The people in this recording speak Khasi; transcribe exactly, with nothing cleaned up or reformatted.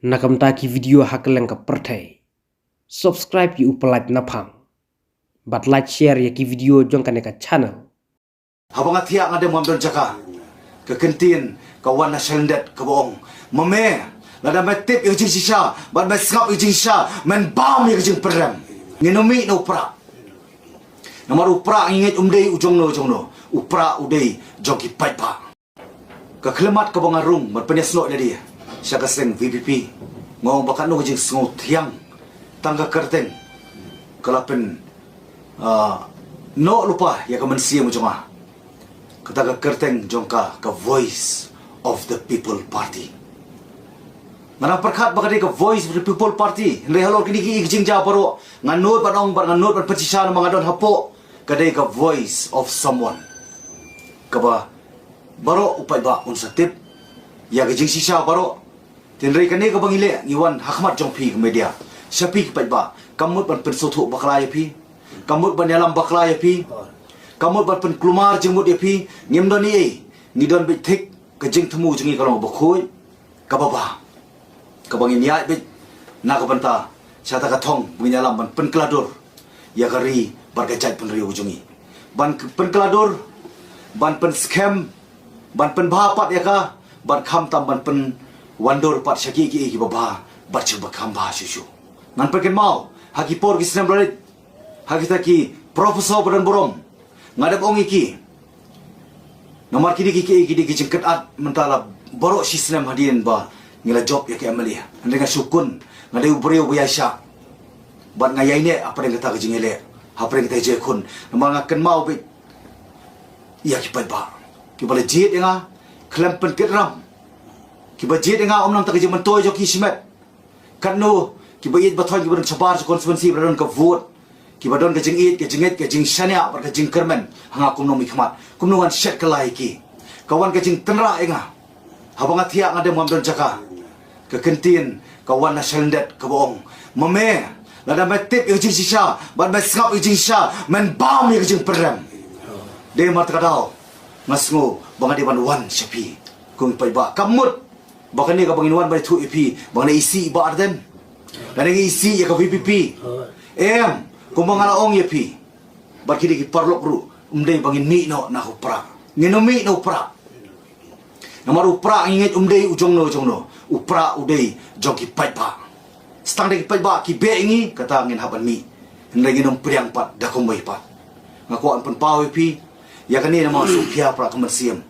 Na ka bynta ki video ha kylleng ka pyrthei, subscribe ïa u Pyllait Naphang bad like share ïa ki video jong kane ka channel. Haba nga thiah nga dem ngam don jaka. Ka kyntien ka wan na shalyndet kaba ong, ma me, lada me tip ïa ka jingshisha bad me sngap ïa ka jingshisha, men bam ïa ka jingpyrem. Ngin ym mih na u Prah. Namar u Prah ngi ngeit um dei u jong no jong no. U Prah u dei jong ki paidbah. Ka khyllipmat kaba nga rung ban pynïasnoh ïa lade sha ka seng V P P, nga ong ba katno ka jingsngew thiang. Tang ka kyrteng ka la pyn, ah, noh lypa ïa ka mynsiem jong nga. Kata ka kyrteng jong ka, ka Voice of the People Party. Nga dang pyrkhat ba ka dei ka Voice of the People Party, hynrei halor kine ki jingjia baroh nga nud ban ong bad nga nud ban pynshisha namar nga don hapoh, ka dei ka voice of someone. Kaba baroh u paidbah un sa tip ïa ka jingshisha baroh. Hynrei kane kaba ngi leh, ngi wan ha khmat jong phi ka media, sha phi ki paidbah, kam mut ban pynsngewthuh bakla ïa phi, kam mut ban ïalam bakla ïa phi, kam mut ban pynkulmar jingmut ïa phi. Ngim don ei ei, ngi don beit thik. Ka jingthmu jong ngi ka long kaba khuid, kaba bha, kaba ngin ïaid beit na ka bynta sha kata ka thong ba ngin ïalam ban pynkylla dur ïa ka ri bad ka jaitbynriew jong ngi. Ban k-, pynkylla dur, ban pynskhem, ban pynbha pat ïa ka, bad khamtam ban pynwandur pat sha kiei kiei kiba bha bad sha ba kham bha shuh shuh. Ngan pynkynmaw ha ki por ki snem ba la leit, ha kita ki professor ba don burom, nga dep ong ïa ki. Namar ki dei ki, ki, ki dei ki jingkynad mynta la baroh shi snem hadien ba ngi la jop ïa ki M L A. Hynrei nga shu kun, nga dei u briew ba ïaishah bad nga ïaineh hapdeng kata ka jingïaleh, hapdeng kata ka jingïakhun. Namar nga kynmaw beit ïa ki paidbah kiba la jied ïa nga khlem pynkit ram, kiba jied ïa nga ym nangta ka jingmyntoi jong ki shimet. Katno kiba ïeit ba thoiñ, kiba don shabar jong constituency, ba don ka vote, kiba don ka jingïeit, ka jingngeit, ka jingshaniah bad ka jingkyrmen ha nga kum u nongmihkhmat. Kumno ngan shet kylla ïa ki? Ka wan ka jingtynrah ïa nga. Haba nga thiah nga dem ngam don jaka. Ka kyntien ka wan na shalyndet kaba ong, ma me, lada me tip ïa ka jingshisha bad me sngap ïa ka jingshisha, men bam ïa ka jingpyrem. Dei namar kata ka daw nga sngew ba nga dei ban wan sha phi. Kum paidbah, kam mut ba kane kaba ngin wan ban ïathuh ïa phi ba ngi isih ïa i Bah Ardent, lane ngi isih ïa ka V P P. Em, kumba nga la ong ïa phi bad ki dei ki paralok ruh, ym dei ba ngin mih noh na u Prah. Ngin ym mih na u Prah. Namar u Prah ngi ngeit um dei u jong no jong no. U Prah u dei jong ki paidbah. Tang da ki paidbah ki beh ïa ngi, kata ngin hap ban mih. Hynrei ngin ym pdiang pat da kumwei pat. Nga kwah ban pynpaw ïa phi ïa kane namar shu khia Prah ka mynsiem.